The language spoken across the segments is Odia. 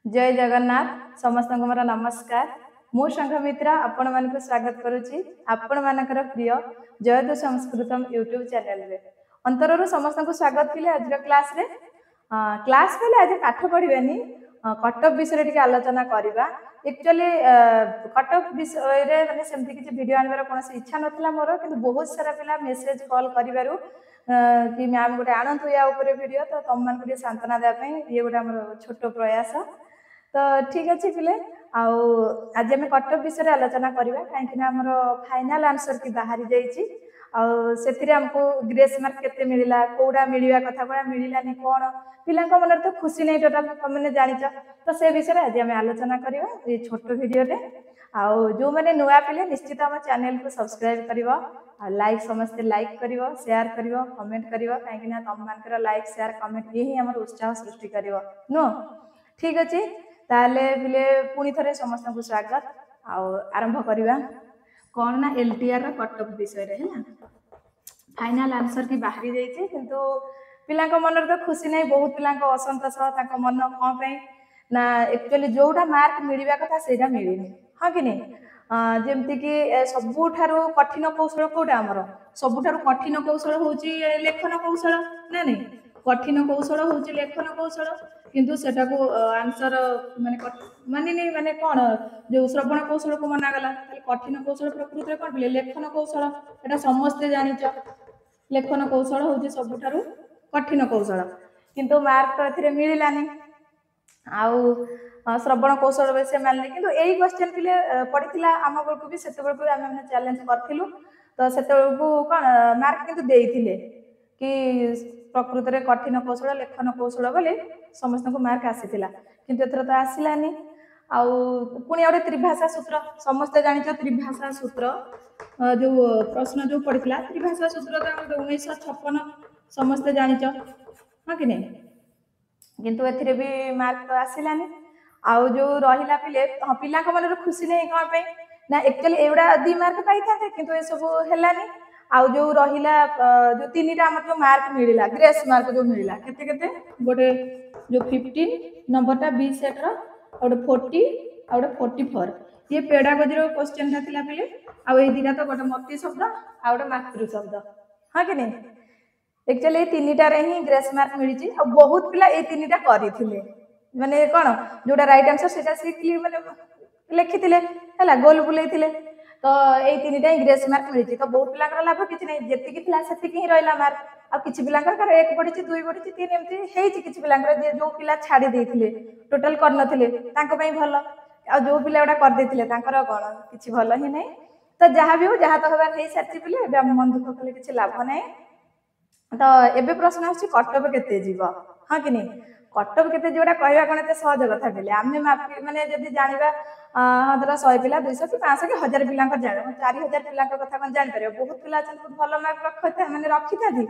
ଜୟ ଜଗନ୍ନାଥ। ସମସ୍ତଙ୍କୁ ମୋର ନମସ୍କାର। ମୁଁ ସଂଘମିତ୍ରା ଆପଣମାନଙ୍କୁ ସ୍ୱାଗତ କରୁଛି ଆପଣମାନଙ୍କର ପ୍ରିୟ ଜୟଦୁ ସଂସ୍କୃତମ ୟୁଟ୍ୟୁବ ଚ୍ୟାନେଲରେ। ଅନ୍ତରରୁ ସମସ୍ତଙ୍କୁ ସ୍ୱାଗତ ପିଲେ ଆଜିର କ୍ଲାସରେ। କ୍ଲାସ କହିଲେ ଆଜି ପାଠ ପଢିବାନି, କଟଅଫ୍ ବିଷୟରେ ଟିକେ ଆଲୋଚନା କରିବା। ଆକ୍ଚୁଆଲି କଟଅଫ୍ ବିଷୟରେ ମାନେ ସେମିତି କିଛି ଭିଡ଼ିଓ ଆଣିବାର କୌଣସି ଇଚ୍ଛା ନଥିଲା ମୋର, କିନ୍ତୁ ବହୁତ ସାରା ପିଲା ମେସେଜ କଲ୍ କରିବାରୁ କି ମ୍ୟାମ୍ ଗୋଟେ ଆଣନ୍ତୁ ୟା ଉପରେ ଭିଡ଼ିଓ, ତ ତମମାନଙ୍କୁ ଟିକେ ସାନ୍ତ୍ୱନା ଦେବା ପାଇଁ ଇଏ ଗୋଟେ ଆମର ଛୋଟ ପ୍ରୟାସ। ତ ଠିକ ଅଛି ପିଲେ, ଆଉ ଆଜି ଆମେ କଟଅଫ୍ ବିଷୟରେ ଆଲୋଚନା କରିବା, କାହିଁକି ନା ଆମର ଫାଇନାଲ ଆନ୍ସର କି ବାହାରି ଯାଇଛି। ଆଉ ସେଥିରେ ଆମକୁ ଗ୍ରେସ୍ ମାର୍କ କେତେ ମିଳିଲା, କୋଉଟା ମିଳିବା କଥା, କୋଉଟା ମିଳିଲାନି, କ'ଣ ପିଲାଙ୍କ ମନରେ ତ ଖୁସି ନାହିଁ ଟୋଟାଲ, ତମେ ଜାଣିଛ। ତ ସେ ବିଷୟରେ ଆଜି ଆମେ ଆଲୋଚନା କରିବା ଏଇ ଛୋଟ ଭିଡ଼ିଓରେ। ଆଉ ଯୋଉମାନେ ନୂଆ ପିଲେ ନିଶ୍ଚିତ ଆମ ଚ୍ୟାନେଲକୁ ସବସ୍କ୍ରାଇବ କରିବ, ଆଉ ଲାଇକ୍, ସମସ୍ତେ ଲାଇକ୍ କରିବ, ସେୟାର କରିବ, କମେଣ୍ଟ କରିବ, କାହିଁକି ନା ତମମାନଙ୍କର ଲାଇକ୍, ସେୟାର, କମେଣ୍ଟ ଇଏ ହିଁ ଆମର ଉତ୍ସାହ ସୃଷ୍ଟି କରିବ, ନୁହଁ? ଠିକ ଅଛି, ତାହେଲେ ପିଲେ ପୁଣି ଥରେ ସମସ୍ତଙ୍କୁ ସ୍ୱାଗତ। ଆଉ ଆରମ୍ଭ କରିବା କ'ଣ ନା ଏଲଟିଆର ର କଟଅଫ୍ ବିଷୟରେ। ହେଲା, ଫାଇନାଲ ଆନ୍ସର କି ବାହାରି ଯାଇଛି, କିନ୍ତୁ ପିଲାଙ୍କ ମନରେ ତ ଖୁସି ନାହିଁ। ବହୁତ ପିଲାଙ୍କ ଅସନ୍ତୋଷ ତାଙ୍କ ମନ। କ'ଣ ପାଇଁ ନା ଆକ୍ଚୁଆଲି ଯୋଉଟା ମାର୍କ ମିଳିବା କଥା ସେଇଟା ମିଳିନି, ହଁ କି ନାଇଁ? ଯେମିତିକି ସବୁଠାରୁ କଠିନ କୌଶଳ କୋଉଟା ଆମର? ସବୁଠାରୁ କଠିନ କୌଶଳ ହଉଛି ଲେଖନ କୌଶଳ, ନା ନାଇଁ? କଠିନ କୌଶଳ ହଉଛି ଲେଖନ କୌଶଳ, କିନ୍ତୁ ସେଟାକୁ ଆନ୍ସର ମାନେ ମାନିନି, ମାନେ କ'ଣ ଯୋଉ ଶ୍ରବଣ କୌଶଳକୁ ମନାଗଲା। ତାହେଲେ କଠିନ କୌଶଳ ପ୍ରକୃତରେ କ'ଣ ପିଲେ? ଲେଖନ କୌଶଳ। ଏଟା ସମସ୍ତେ ଜାଣିଛ, ଲେଖନ କୌଶଳ ହଉଛି ସବୁଠାରୁ କଠିନ କୌଶଳ, କିନ୍ତୁ ମାର୍କ ତ ଏଥିରେ ମିଳିଲାନି। ଆଉ ଶ୍ରବଣ କୌଶଳ ବି ସେ ମାନିଲେ, କିନ୍ତୁ ଏଇ କ୍ୱେଶ୍ଚନ ପିଲେ ପଡିଥିଲା ଆମ ବେଳକୁ ବି, ସେତେବେଳକୁ ବି ଆମେ ମାନେ ଚ୍ୟାଲେଞ୍ଜ କରିଥିଲୁ। ତ ସେତେବେଳକୁ କ'ଣ ମାର୍କ କିନ୍ତୁ ଦେଇଥିଲେ କି ପ୍ରକୃତରେ କଠିନ କୌଶଳ ଲେଖନ କୌଶଳ ବୋଲି ସମସ୍ତଙ୍କୁ ମାର୍କ ଆସିଥିଲା, କିନ୍ତୁ ଏଥର ତ ଆସିଲାନି। ଆଉ ପୁଣି ଆଉ ଗୋଟେ ତ୍ରିଭାଷା ସୂତ୍ର, ସମସ୍ତେ ଜାଣିଛ ତ୍ରିଭାଷା ସୂତ୍ର ଯୋଉ ପ୍ରଶ୍ନ ଯୋଉ ପଡିଥିଲା। ତ୍ରିଭାଷା ସୂତ୍ର ତ ଆମର 1956, ସମସ୍ତେ ଜାଣିଛ, ହଁ କି ନାଇଁ? କିନ୍ତୁ ଏଥିରେ ବି ମାର୍କ ତ ଆସିଲାନି। ଆଉ ଯୋଉ ରହିଲା ପିଲେ, ହଁ, ପିଲାଙ୍କ ମନରେ ଖୁସି ନାହିଁ। କ'ଣ ପାଇଁ ନା ଆକ୍ଚୁଆଲି ଏଗୁଡ଼ା 2 ମାର୍କ ପାଇଥାନ୍ତେ, କିନ୍ତୁ ଏସବୁ ହେଲାନି। ଆଉ ଯୋଉ ରହିଲା ଯୋଉ ତିନିଟା ଆମର ଯୋଉ ମାର୍କ ମିଳିଲା, ଗ୍ରେସ୍ ମାର୍କ ଯୋଉ ମିଳିଲା, କେତେ କେତେ? ଗୋଟେ ଯୋଉ 15 ନମ୍ବରଟା ବି ସେଟ୍ର, ଆଉ ଗୋଟେ 40, ଆଉ ଗୋଟେ 44। ଇଏ ପେଡାଗୋଜିର କ୍ୱେଶ୍ଚନଟା ଥିଲା ପିଲେ। ଆଉ ଏଇ ଦିଟା ତ ଗୋଟେ ମତି ଶବ୍ଦ ଆଉ ଗୋଟେ ମାତୃ ଶବ୍ଦ, ହଁ କି ନାଇଁ? ଆକ୍ଚୁଆଲି ଏଇ ତିନିଟାରେ ହିଁ ଗ୍ରେସ୍ ମାର୍କ ମିଳିଛି। ଆଉ ବହୁତ ପିଲା ଏଇ ତିନିଟା କରିଥିଲେ, ମାନେ କ'ଣ ଯୋଉଟା ରାଇଟ୍ ଆନ୍ସର ସେଇଟା ସେ ମାନେ ଲେଖିଥିଲେ, ହେଲା, ଗୋଲ ବୁଲେଇଥିଲେ। ତ ଏଇ ତିନିଟା ହିଁ ଗ୍ରେସ୍ ମାର୍କ ମିଳିଛି। ତ ବହୁତ ପିଲାଙ୍କର ଲାଭ କିଛି ନାହିଁ, ଯେତିକି ଥିଲା ସେତିକି ହିଁ ରହିଲା ମାର୍କ। ଆଉ କିଛି ପିଲାଙ୍କର କାହାର 1 ବଢିଛି, 2 ବଢିଛି, 3 ଏମିତି ହେଇଛି। କିଛି ପିଲାଙ୍କର ଯିଏ ଯୋଉ ପିଲା ଛାଡି ଦେଇଥିଲେ, ଟୋଟାଲ କରିନଥିଲେ, ତାଙ୍କ ପାଇଁ ଭଲ। ଆଉ ଯୋଉ ପିଲା ଗୁଡ଼ା କରିଦେଇଥିଲେ ତାଙ୍କର କ'ଣ କିଛି ଭଲ ହିଁ ନାହିଁ। ତ ଯାହା ବି ହଉ, ଯାହା ତ ହେବାର ହେଇସାରିଛି ପିଲେ, ଏବେ ଆମ ମନ ଦୁଃଖ କଲେ କିଛି ଲାଭ ନାହିଁ। ତ ଏବେ ପ୍ରଶ୍ନ ଆସୁଛି କଟଅଫ୍ କେତେ ଯିବ, ହଁ କି ନାଇଁ? କଟଅଫ୍ କେତେ ଯିବଟା କହିବା କ'ଣ ଏତେ ସହଜ କଥା ପିଲେ? ଆମେ ମାପି ମାନେ ଯଦି ଜାଣିବା, ହଁ, ଧର 100 ପିଲା, 200 କି 500 କି 1000 ପିଲାଙ୍କର ଜାଣିବା, 4000 ପିଲାଙ୍କ କଥା କ'ଣ ଜାଣିପାରିବ? ବହୁତ ପିଲା ଅଛନ୍ତି ବହୁତ ଭଲ ମାର୍କ ରଖିଥା ମାନେ ରଖିଥାନ୍ତି,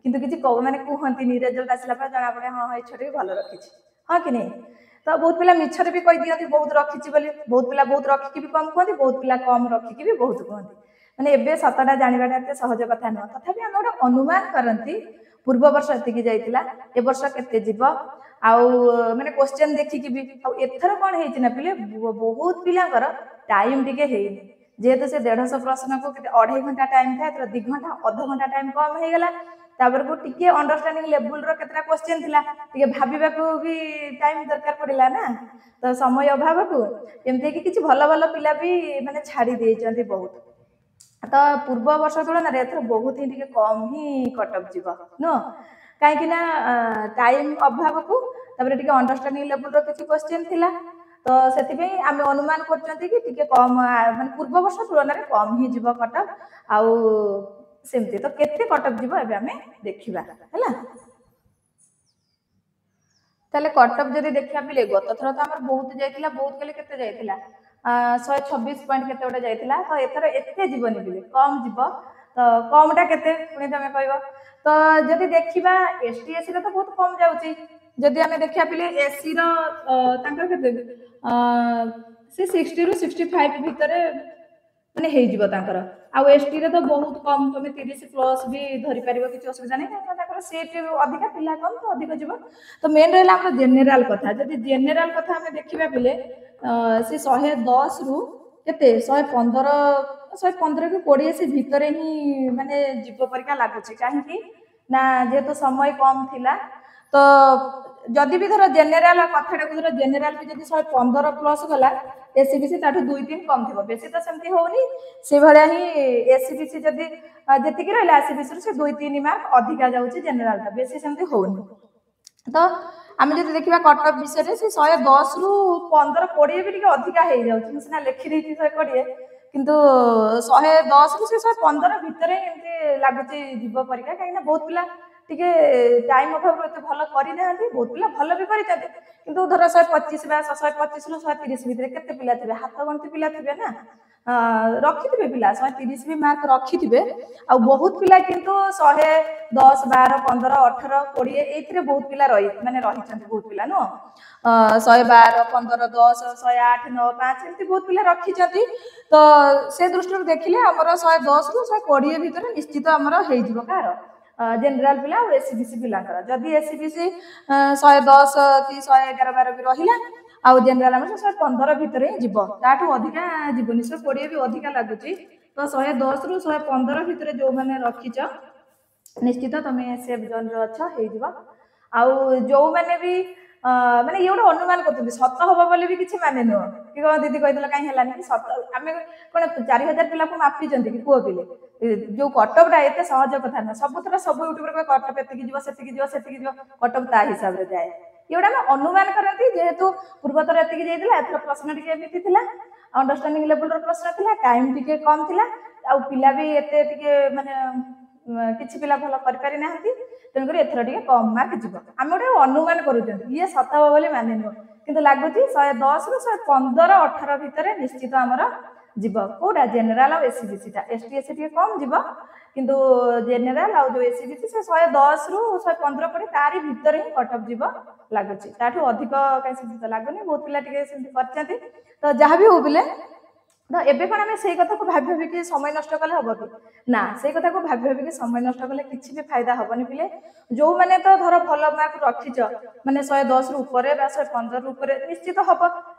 କିନ୍ତୁ କିଛି ମାନେ କୁହନ୍ତିନି। ରେଜଲ୍ଟ ଆସିଲା ପରେ ଜଣା ପଡେ, ହଁ ହଁ, ଏ ଛୁଆଟା ବି ଭଲ ରଖିଛି, ହଁ କି ନାଇଁ? ତ ବହୁତ ପିଲା ମିଛରେ ବି କହିଦିଅନ୍ତି ବହୁତ ରଖିଛି ବୋଲି। ବହୁତ ପିଲା ବହୁତ ରଖିକି ବି କମ କୁହନ୍ତି, ବହୁତ ପିଲା କମ ରଖିକି ବି ବହୁତ କୁହନ୍ତି। ମାନେ ଏବେ ସତଟା ଜାଣିବାଟା ଏତେ ସହଜ କଥା ନୁହଁ। ତଥାପି ଆମେ ଗୋଟେ ଅନୁମାନ କରନ୍ତି, ପୂର୍ବ ବର୍ଷ ଏତିକି ଯାଇଥିଲା, ଏ ବର୍ଷ କେତେ ଯିବ, ଆଉ ମାନେ କ୍ୱେଶ୍ଚନ ଦେଖିକି ବି। ଆଉ ଏଥର କ'ଣ ହେଇଛି ନା ପିଲେ, ବହୁତ ପିଲାଙ୍କର ଟାଇମ ଟିକେ ହେଇନି। ଯେହେତୁ ସେ 150 ପ୍ରଶ୍ନକୁ କେତେ 2.5 ଘଣ୍ଟା ଟାଇମ ଥାଏ, ଏଥର 2 ଘଣ୍ଟା, ଅଧଘଣ୍ଟା ଟାଇମ କମ ହେଇଗଲା। ତାପରକୁ ଟିକେ ଅଣ୍ଡରଷ୍ଟାଣ୍ଡିଂ ଲେବୁଲର କେତେଟା କ୍ୱେଶ୍ଚନ ଥିଲା, ଟିକେ ଭାବିବାକୁ ବି ଟାଇମ ଦରକାର ପଡିଲା ନା। ତ ସମୟ ଅଭାବକୁ ଏମିତି ହେଇକି କିଛି ଭଲ ଭଲ ପିଲା ବି ମାନେ ଛାଡି ଦେଇଛନ୍ତି ବହୁତ। ତ ପୂର୍ବ ବର୍ଷ ତୁଳନାରେ ଏଥର ବହୁତ ହିଁ ଟିକେ କମ ହିଁ କଟଅଫ୍ ଯିବ, ନୁହଁ? କାହିଁକି ନା ଟାଇମ ଅଭାବକୁ, ତାପରେ ଟିକେ ଅଣ୍ଡରଷ୍ଟାଣ୍ଡିଂ ଲେବୁଲର କିଛି କ୍ୱେଶ୍ଚନ ଥିଲା। ତ ସେଥିପାଇଁ ଆମେ ଅନୁମାନ କରୁଛନ୍ତି କି ଟିକେ କମ, ମାନେ ପୂର୍ବ ବର୍ଷ ତୁଳନାରେ କମ ହିଁ ଯିବ କଟଅଫ୍। ଆଉ ସେମିତି ତ କେତେ କଟଅଫ୍ ଯିବ ଏବେ ଆମେ ଦେଖିବା, ହେଲା? ତାହେଲେ କଟଅଫ୍ ଯଦି ଦେଖିବା ପିଲେ, ଗତ ଥର ତ ଆମର ବହୁତ ଯାଇଥିଲା। ବହୁତ କହିଲେ କେତେ ଯାଇଥିଲା? 126 ପଏଣ୍ଟ କେତେ ଗୋଟେ ଯାଇଥିଲା। ତ ଏଥର ଏତେ ଯିବନି ପିଲେ, କମ ଯିବ। ତ କମଟା କେତେ ପୁଣି ତମେ କହିବ। ତ ଯଦି ଦେଖିବା ଏସ୍ ଟି, ଏସ୍ ର ତ ବହୁତ କମ ଯାଉଛି। ଯଦି ଆମେ ଦେଖିବା ପିଲେ, ଏସ୍ ର ତାଙ୍କର କେତେ, ସେ 60ରୁ 65 ଭିତରେ ମାନେ ହେଇଯିବ ତାଙ୍କର। ଆଉ ଏସଟିରେ ତ ବହୁତ କମ୍, ତମେ 30 ପ୍ଲସ୍ ବି ଧରିପାରିବ, କିଛି ଅସୁବିଧା ନାହିଁ, କାହିଁକିନା ତାଙ୍କର ସିଟ୍ ଅଧିକା, ପିଲା କମ୍, ତ ଅଧିକ ଯିବ। ତ ମେନ୍ ରହିଲା ଆମର ଜେନେରାଲ କଥା। ଯଦି ଜେନେରାଲ କଥା ଆମେ ଦେଖିବା ପିଲେ, ସେ 110ରୁ କେତେ, 115, 115 କି 20 ସେ ଭିତରେ ହିଁ ମାନେ ଯିବ ପରିକା ଲାଗୁଛି। କାହିଁକି ନା ଯେହେତୁ ସମୟ କମ୍ ଥିଲା। ତ ଯଦି ବି ଧର ଜେନେରାଲ କଥାଟାକୁ ଧର, ଜେନେରାଲ ବି ଯଦି 115 ପ୍ଲସ୍ ଗଲା, ଏସଇବିସି ତାଠୁ 2 3 କମ୍ ଥିବ, ବେଶୀ ତ ସେମିତି ହଉନି। ସେଇଭଳିଆ ହିଁ ଏସଇବିସି ଯଦି ଯେତିକି ରହିଲା, ଏସଇବିସିରୁ ସେ 2 3 ମାର୍କ ଅଧିକା ଯାଉଛି ଜେନେରାଲଟା, ବେଶୀ ସେମିତି ହଉନି। ତ ଆମେ ଯଦି ଦେଖିବା କଟଅଫ୍ ବିଷୟରେ, ସେ 110ରୁ 15 20 ବି ଟିକେ ଅଧିକା ହେଇଯାଉଛି। ମୁଁ ସିନା ଲେଖିଦେଇଛି 120, କିନ୍ତୁ 110ରୁ ସେ 115 ଭିତରେ ଏମିତି ଲାଗୁଛି ଯିବ ପରିକା, କାହିଁକିନା ବହୁତ ପିଲା ଟିକେ ଟାଇମ୍ ଅଭାବରୁ ଏତେ ଭଲ କରିନାହାନ୍ତି। ବହୁତ ପିଲା ଭଲ ବି କରିଛନ୍ତି, କିନ୍ତୁ ଧର 125 ବା 125ରୁ 130 ଭିତରେ କେତେ ପିଲା ଥିବେ? ହାତ ଗଣତି ପିଲା ଥିବେ ନା ରଖିଥିବେ। ପିଲା 130 ବି ମାର୍କ ରଖିଥିବେ, ଆଉ ବହୁତ ପିଲା କିନ୍ତୁ 110, 12, 15, 18, 20 ଏଇଥିରେ ବହୁତ ପିଲା ରହି ମାନେ ରହିଛନ୍ତି। ବହୁତ ପିଲା ନୁହଁ, 112, 15, 10, 108, 9, 5 ଏମିତି ବହୁତ ପିଲା ରଖିଛନ୍ତି। ତ ସେ ଦୃଷ୍ଟିରୁ ଦେଖିଲେ ଆମର 110ରୁ 120 ଭିତରେ ନିଶ୍ଚିତ ଆମର ହେଇଯିବ। କାହାର? ଜେନେରାଲ ପିଲା ଆଉ ଏସଇବିସି ପିଲାଙ୍କର। ଯଦି ଏସଇବିସି 110 କି 111, 12 ବି ରହିଲା, ଆଉ ଜେନେରାଲ ଆମର 115 ଭିତରେ ହିଁ ଯିବ, ତାଠୁ ଅଧିକା ଯିବନି। 120 ବି ଅଧିକା ଲାଗୁଛି। ତ 110ରୁ 115 ଭିତରେ ଯୋଉମାନେ ରଖିଛ, ନିଶ୍ଚିତ ତମେ ସେଫ୍ ଜୋନ୍ରେ ଅଛ, ହେଇଯିବ। ଆଉ ଯୋଉମାନେ ବି ମାନେ ଇଏ ଗୋଟେ ଅନୁମାନ କରୁଛନ୍ତି, ସତ ହବ ବୋଲି ବି କିଛି ମାନେ ନୁହଁ କି କଣ ଦିଦି କହିଦେଲା କାହିଁ ହେଲାନି କି ସତ। ଆମେ କଣ 4000 ପିଲାକୁ ମାପିଛନ୍ତି କି କୁହ ପିଲେ? ଯୋଉ କଟଅଫ୍ଟା ଏତେ ସହଜ କଥା ନୁହଁ। ସବୁଥର ସବୁ ୟୁଟ୍ୟୁବରେ କଟଅଫ୍ ଏତିକି ଯିବ, ସେତିକି ଯିବ, ସେତିକି ଯିବ, କଟଅଫ୍ ତା ହିସାବରେ ଯାଏ। ଇଏ ଗୋଟେ ଆମେ ଅନୁମାନ କରନ୍ତି, ଯେହେତୁ ପୂର୍ବଥର ଏତିକି ଯାଇଥିଲା, ଏଥର ପ୍ରଶ୍ନ ଟିକେ ଏମିତି ଥିଲା, ଅଣ୍ଡରଷ୍ଟାଣ୍ଡିଂ ଲେବୁଲର ପ୍ରଶ୍ନ ଥିଲା, ଟାଇମ୍ ଟିକେ କମ୍ ଥିଲା, ଆଉ ପିଲା ବି ଏତେ ଟିକେ ମାନେ କିଛି ପିଲା ଭଲ କରିପାରି ନାହାନ୍ତି, ତେଣୁକରି ଏଥର ଟିକେ କମ୍ ମାର୍କ ଯିବ। ଆମେ ଗୋଟେ ଅନୁମାନ କରୁଛନ୍ତି, ଇଏ ସତ ହବ ବୋଲି ମାନେ ନୁହଁ, କିନ୍ତୁ ଲାଗୁଛି 110ରୁ 115, 18 ଭିତରେ ନିଶ୍ଚିତ ଆମର ଯିବ। କୋଉଟା? ଜେନେରାଲ ଆଉ ଏସଇବିସିଟା। ଏସଟି ଏସସି ଟିକେ କମ୍ ଯିବ, କିନ୍ତୁ ଜେନେରାଲ ଆଉ ଯୋଉ ଏସଇବିସି ସେ 110ରୁ 115 ପଡି ତାରି ଭିତରେ ହିଁ କଟଅଫ୍ ଯିବ ଲାଗୁଛି। ତାଠୁ ଅଧିକ କାହିଁ ସେମିତି ତ ଲାଗୁନି। ବହୁତ ପିଲା ଟିକେ ସେମିତି କରିଛନ୍ତି। ତ ଯାହା ବି ହଉ ପିଲେ, ତ ଏବେ କଣ ଆମେ ସେଇ କଥାକୁ ଭାବି ଭାବିକି ସମୟ ନଷ୍ଟ କଲେ ହବ କି ନା? ସେଇ କଥାକୁ ଭାବି ଭାବିକି ସମୟ ନଷ୍ଟ କଲେ କିଛି ବି ଫାଇଦା ହବନି ପିଲେ। ଯୋଉମାନେ ତ ଧର ଭଲ ମାର୍କ ରଖିଛ, ମାନେ 110ରୁ ଉପରେ ବା 115ରୁ ଉପରେ, ନିଶ୍ଚିତ ହବ।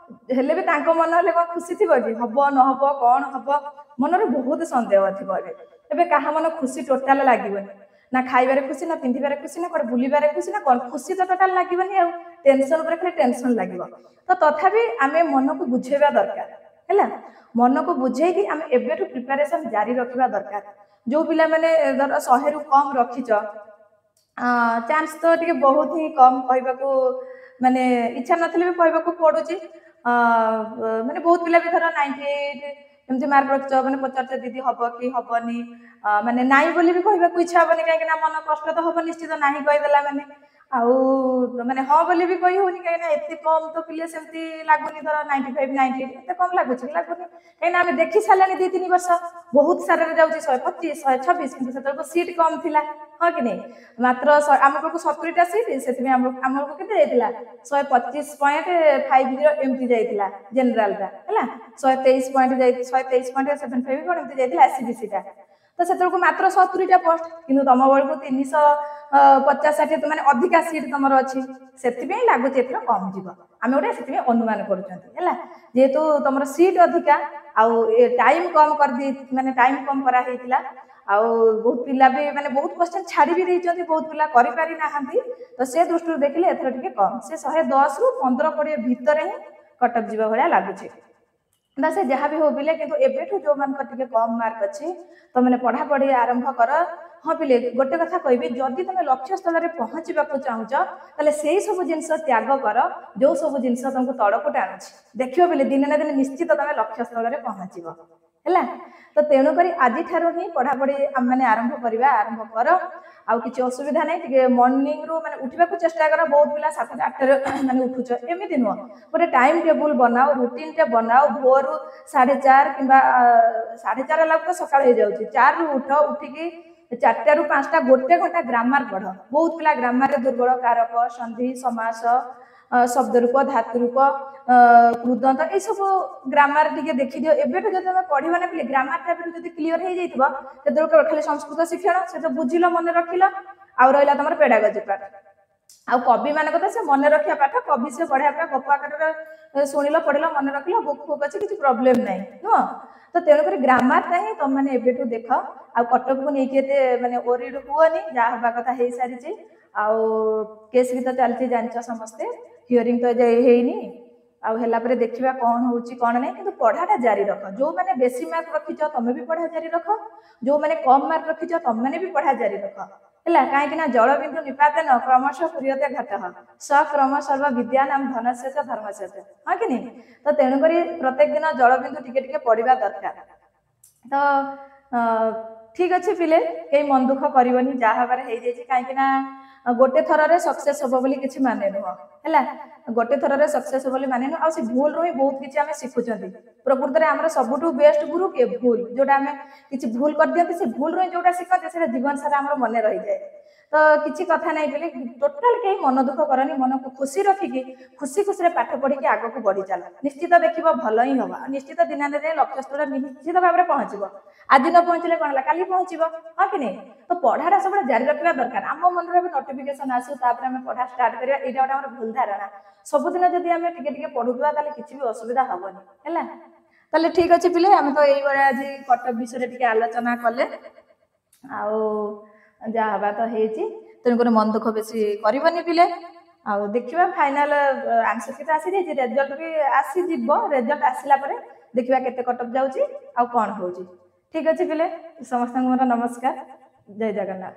ହେଲେ ବି ତାଙ୍କ ମନ ହେଲେ କଣ ଖୁସି ଥିବ କି? ହବ ନହବ, କଣ ହବ, ମନରେ ବହୁତ ସନ୍ଦେହ ଥିବ। ଏବେ କାହା ମନ ଖୁସି ଟୋଟାଲ ଲାଗିବନି ନା, ଖାଇବାରେ ଖୁସି ନା, ପିନ୍ଧିବାରେ ଖୁସି ନା, କୁଆଡେ ବୁଲିବାରେ ଖୁସି ନା, କଣ ଖୁସି ତ ଟୋଟାଲ ଲାଗିବନି। ଆଉ ଟେନସନ ଉପରେ ଖାଲି ଟେନସନ ଲାଗିବ। ତ ତଥାପି ଆମେ ମନକୁ ବୁଝେଇବା ଦରକାର ହେଲା। ମନକୁ ବୁଝେଇକି ଆମେ ଏବେଠୁ ପ୍ରିପାରେସନ ଜାରି ରଖିବା ଦରକାର। ଯୋଉ ପିଲାମାନେ ଧର 100ରୁ କମ୍ ରଖିଛ, ଚାନ୍ସ ତ ଟିକେ ବହୁତ ହିଁ କମ୍। କହିବାକୁ ମାନେ ଇଚ୍ଛା ନଥିଲେ ବି କହିବାକୁ ପଡୁଛି। ମାନେ ବହୁତ ପିଲା ବି ଧର 98 ଏମିତି ମାର୍କ ରଖିଛ, ମାନେ ପଚାରୁଛ ଦିଦି ହବ କି ହବନି। ମାନେ ନାଇଁ ବୋଲି ବି କହିବାକୁ ଇଚ୍ଛା ହବନି, କାହିଁକି ନା ମନ କଷ୍ଟ ତ ହବ ନିଶ୍ଚିତ ନାହିଁ କହିଦେଲା ମାନେ। ଆଉ ମାନେ ହଁ ବୋଲି ବି କହି ହଉନି, କାହିଁକି ନା ଏତେ କମ୍ ତ ପିଲେ ସେମିତି ଲାଗୁନି। ଧର 95, 98 ଏତେ କମ୍ ଲାଗୁଛି କି? ଲାଗୁନି, କାହିଁକିନା ଆମେ ଦେଖି ସାରିଲାଣି 2 3 ବର୍ଷ ବହୁତ ସାରରେ ଯାଉଛି 125, 126, କିନ୍ତୁ ସେତେବେଳକୁ ସିଟ୍ କମ୍ ଥିଲା, ହଁ କି ନାଇଁ? ମାତ୍ର ଆମ ବେଳକୁ 70ଟା ସିଟ୍, ସେଥିପାଇଁ ଆମ ବେଳକୁ କେତେ ଯାଇଥିଲା? 125.50 ଏମିତି ଯାଇଥିଲା ଜେନେରାଲଟା ହେଲା, 123 ପଏଣ୍ଟ ଯାଇ 123.75 କଣ ଏମିତି ଯାଇଥିଲା ଏସଇବିସିଟା। ତ ସେତେବେଳକୁ ମାତ୍ର 70ଟା ପୋଷ୍ଟ, କିନ୍ତୁ ତମ ବେଳକୁ 350 60, ମାନେ ଅଧିକା ସିଟ୍ ତମର ଅଛି। ସେଥିପାଇଁ ଲାଗୁଛି ଏଥର କମ୍ ଯିବ। ଆମେ ଗୋଟେ ସେଥିପାଇଁ ଅନୁମାନ କରୁଛନ୍ତି ହେଲା। ଯେହେତୁ ତମର ସିଟ୍ ଅଧିକା ଆଉ ଟାଇମ୍ କମ୍ କରିଦେଇ ମାନେ ଟାଇମ୍ କମ୍ କରାହେଇଥିଲା, ଆଉ ବହୁତ ପିଲା ବି ମାନେ ବହୁତ କ୍ୱେଶ୍ଚନ ଛାଡି ବି ଦେଇଛନ୍ତି, ବହୁତ ପିଲା କରିପାରି ନାହାନ୍ତି। ତ ସେ ଦୃଷ୍ଟିରୁ ଦେଖିଲେ ଏଥର ଟିକେ କମ୍, ସେ 110ରୁ 15 20 ଭିତରେ ହିଁ କଟଅଫ୍ ଯିବା ଭଳିଆ ଲାଗୁଛି। ନା ସେ ଯାହା ବି ହଉ ପିଲେ, କିନ୍ତୁ ଏବେଠୁ ଯୋଉମାନଙ୍କର ଟିକେ କମ୍ ମାର୍କ ଅଛି, ତମେ ପଢାପଢି ଆରମ୍ଭ କର। ହଁ ପିଲେ, ଗୋଟେ କଥା କହିବି, ଯଦି ତମେ ଲକ୍ଷ୍ୟସ୍ଥଳରେ ପହଞ୍ଚିବାକୁ ଚାହୁଁଛ, ତାହେଲେ ସେଇ ସବୁ ଜିନିଷ ତ୍ୟାଗ କର ଯୋଉ ସବୁ ଜିନିଷ ତମକୁ ତଳକୁ ଟାଣୁଛି। ଦେଖିବ ପିଲେ, ଦିନେ ନା ଦିନେ ନିଶ୍ଚିତ ତମେ ଲକ୍ଷ୍ୟସ୍ଥଳରେ ପହଞ୍ଚିବ ହେଲା। ତ ତେଣୁକରି ଆଜିଠାରୁ ହିଁ ପଢାପଢି ଆମେମାନେ ଆରମ୍ଭ କରିବା, ଆରମ୍ଭ କର, ଆଉ କିଛି ଅସୁବିଧା ନାହିଁ। ଟିକେ ମର୍ଣ୍ଣିଂରୁ ମାନେ ଉଠିବାକୁ ଚେଷ୍ଟା କର। ବହୁତ ପିଲା 7ଟା 8ଟାରେ ମାନେ ଉଠୁଛ, ଏମିତି ନୁହଁ। ଗୋଟେ ଟାଇମ୍ ଟେବୁଲ ବନାଅ, ରୁଟିନଟେ ବନାଅ। ଭୋରୁ 4:30 କିମ୍ବା 4:30 ହେଲା ତ ସକାଳ ହେଇଯାଉଛି, 4ରୁ ଉଠ। ଉଠିକି 4ଟାରୁ 5ଟା ଗୋଟେ ଘଣ୍ଟା ଗ୍ରାମାର ପଢ। ବହୁତ ପିଲା ଗ୍ରାମାରରେ ଦୁର୍ବଳ, କାରକ, ସନ୍ଧି, ସମାସ, ଶବ୍ଦ ରୂପ, ଧାତୁ ରୂପ, କୃଦନ୍ତ, ଏଇସବୁ ଗ୍ରାମାର ଟିକେ ଦେଖିଦିଅ। ଏବେଠୁ ଯଦି ତମେ ପଢିବ ନା ପିଲେ, ଗ୍ରାମାରଟା ଏବେଠୁ ଯଦି କ୍ଲିୟର ହେଇଯାଇଥିବ, ସେତେବେଳକୁ ଖାଲି ସଂସ୍କୃତ ଶିକ୍ଷଣ ସେ ତ ବୁଝିଲ, ମନେ ରଖିଲ, ଆଉ ରହିଲା ତମର ପେଡାଗୋଜି ପାଠ ଆଉ କବି ମାନଙ୍କ ତ ସେ ମନେ ରଖିବା ପାଠ। କବି ସେ ବଢିଆ ପୁରା ଗପ ଆକାରରେ ଶୁଣିଲ, ପଢିଲ, ମନେ ରଖିଲ, ବୁକ୍ ଫୁକ୍ ଅଛି, କିଛି ପ୍ରୋବ୍ଲେମ ନାହିଁ, ନୁହଁ ତ? ତେଣୁକରି ଗ୍ରାମାରଟା ହିଁ ତମମାନେ ଏବେଠୁ ଦେଖ। ଆଉ କଟକକୁ ନେଇକି ଏତେ ମାନେ ଓରିଡ ହୁଅନି। ଯାହା ହବା କଥା ହେଇସାରିଛି। ଆଉ କେସ୍ ବି ତ ଚାଲିଛି, ଜାଣିଛ ସମସ୍ତେ। ହିୟରିଂ ତ ଏଯାଏ ହେଇନି, ଆଉ ହେଲା ପରେ ଦେଖିବା କଣ ହଉଛି କଣ ନାହିଁ। କିନ୍ତୁ ପଢାଟା ଜାରି ରଖ। ଯୋଉମାନେ ବେଶୀ ମାର୍କ ରଖିଛ, ତମେ ବି ପଢା ଜାରି ରଖ। ଯୋଉମାନେ କମ ମାର୍କ ରଖିଛ, ତମମାନେ ବି ପଢା ଜାରି ରଖ, ହେଲା? କାହିଁକି ନା ଜଳବିନ୍ଦୁ ନିପାତେନ କ୍ରମଶଃ ପୂର୍ୟତେ ଘଟଃ, ସକ୍ରମ ସର୍ବ ବିଦ୍ୟାନାମ ଧନସ୍ୟ ଚ ଧର୍ମସ୍ୟ ଚ, ହଁ କି ନାଇଁ? ତ ତେଣୁକରି ପ୍ରତ୍ୟେକ ଦିନ ଜଳବିନ୍ଦୁ ଟିକେ ଟିକେ ପଢିବା ଦରକାର। ତ ଠିକ ଅଛି ପିଲେ, କେହି ମନ ଦୁଃଖ କରିବନି, ଯାହା ହବାର ହେଇଯାଇଛି। କାହିଁକି ନା ଗୋଟେ ଥରରେ ସକ୍ସେସ ହବ ବୋଲି କିଛି ମାନେ ନୁହଁ, ହେଲା? ଗୋଟେ ଥରରେ ସକ୍ସେସ ହବ ବୋଲି ମାନେ ନୁହଁ। ଆଉ ସେ ଭୁଲରୁ ହିଁ ବହୁତ କିଛି ଆମେ ଶିଖୁଛନ୍ତି। ପ୍ରକୃତରେ ଆମର ସବୁଠୁ ବେଷ୍ଟ ଗୁରୁ କିଏ? ଭୁଲ। ଯୋଉଟା ଆମେ କିଛି ଭୁଲ କରିଦିଅନ୍ତି, ସେ ଭୁଲରୁ ହିଁ ଯୋଉଟା ଶିଖନ୍ତି, ସେଇଟା ଜୀବନ ସାରା ଆମର ମନେ ରହିଯାଏ। ତ କିଛି କଥା ନାହିଁ ବୋଲି ଟୋଟାଲ କେହି ମନ ଦୁଃଖ କରନି। ମନକୁ ଖୁସି ରଖିକି ଖୁସି ଖୁସିରେ ପାଠ ପଢିକି ଆଗକୁ ବଢି ଚାଲ। ନିଶ୍ଚିତ ଦେଖିବ ଭଲ ହିଁ ହବ। ଆଉ ନିଶ୍ଚିତ ଦିନେ ନା ଦିନେ ଲକ୍ଷ୍ୟସ୍ଥଳରେ ନିଶ୍ଚିତ ଭାବରେ ପହଞ୍ଚିବ। ଆଜି ନ ପହଞ୍ଚିଲେ କଣ ହେଲା, କାଲି ପହଞ୍ଚିବ, ହଁ କି ନାଇଁ? ତ ପଢାଟା ସବୁବେଳେ ଜାରି ରଖିବା ଦରକାର। ଆମ ମନରେ ଏବେ ନୋଟିଫିକେସନ ଆସୁ, ତାପରେ ଆମେ ପଢା ଷ୍ଟାର୍ଟ କରିବା, ଏଇଟା ଗୋଟେ ଆମର ଭୁଲ ଧାରଣା। ସବୁଦିନ ଯଦି ଆମେ ଟିକେ ଟିକେ ପଢୁଥିବା, ତାହେଲେ କିଛି ବି ଅସୁବିଧା ହବନି, ହେଲା? ତାହେଲେ ଠିକ ଅଛି ପିଲେ, ଆମେ ତ ଏଇଭଳିଆ ଆଜି କଟକ ବିଷୟରେ ଟିକେ ଆଲୋଚନା କଲେ। ଆଉ ଯାହା ହବା ତ ହେଇଛି, ତେଣୁକରି ମନ ଦୁଃଖ ବେଶୀ କରିବନି ପିଲେ। ଆଉ ଦେଖିବା, ଫାଇନାଲ ଆନ୍ସର କି ତ ଆସିଯାଇଛି, ରେଜଲ୍ଟ ବି ଆସିଯିବ। ରେଜଲ୍ଟ ଆସିଲା ପରେ ଦେଖିବା କେତେ କଟଅଫ୍ ଯାଉଛି ଆଉ କଣ ହଉଛି। ଠିକ ଅଛି ପିଲେ, ସମସ୍ତଙ୍କୁ ମୋର ନମସ୍କାର। ଜୟ ଜଗନ୍ନାଥ।